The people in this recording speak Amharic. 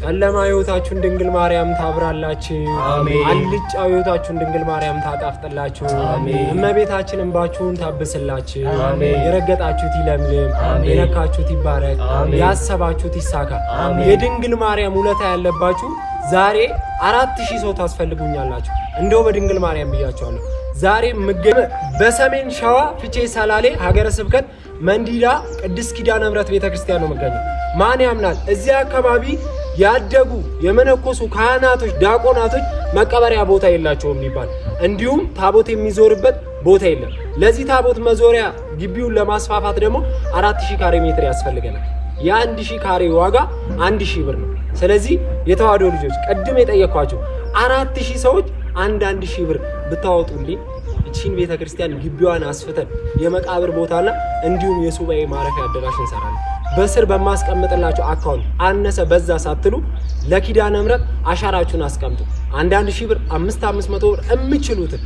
ጨለማ ሕይወታችሁን ድንግል ማርያም ታብራላችሁ። አሜን። አልጫው ሕይወታችሁን ድንግል ማርያም ታጣፍጥላችሁ። አሜን። እመቤታችን እንባችሁን ታብስላችሁ። አሜን። የረገጣችሁት ይለምልም፣ አሜን። የነካችሁት ይባረክ፣ አሜን። ያሰባችሁት ይሳካ። አሜን። የድንግል ማርያም ውለታ ያለባችሁ ዛሬ 4000 ሰው ታስፈልጉኛላችሁ። እንደው በድንግል ማርያም ብያችኋለሁ። ዛሬ ምገ በሰሜን ሸዋ ፍቼ ሰላሌ ሀገረ ስብከት መንዲዳ ቅድስት ኪዳነ ምሕረት ቤተክርስቲያን ነው የምገኘው። ማን ያምናል? እዚያ አካባቢ ያደጉ የመነኮሱ ካህናቶች፣ ዲያቆናቶች መቀበሪያ ቦታ የላቸውም የሚባል እንዲሁም ታቦት የሚዞርበት ቦታ የለም። ለዚህ ታቦት መዞሪያ ግቢውን ለማስፋፋት ደግሞ 4000 ካሬ ሜትር ያስፈልገናል። የ1000 ካሬ ዋጋ 1000 ብር ነው። ስለዚህ የተዋሕዶ ልጆች ቅድም የጠየኳቸው 4000 ሰዎች 1000 ብር ብታወጡልኝ እቺን ቤተ ክርስቲያን ግቢዋን አስፍተን የመቃብር ቦታና እንዲሁም የሱባኤ ማረፊያ አዳራሽ እንሰራለን። በስር በማስቀምጥላቸው account አነሰ በዛ ሳትሉ ለኪዳነ ምሕረት አሻራችሁን አስቀምጡ። 1000 ብር፣ 500 ብር የምችሉትን።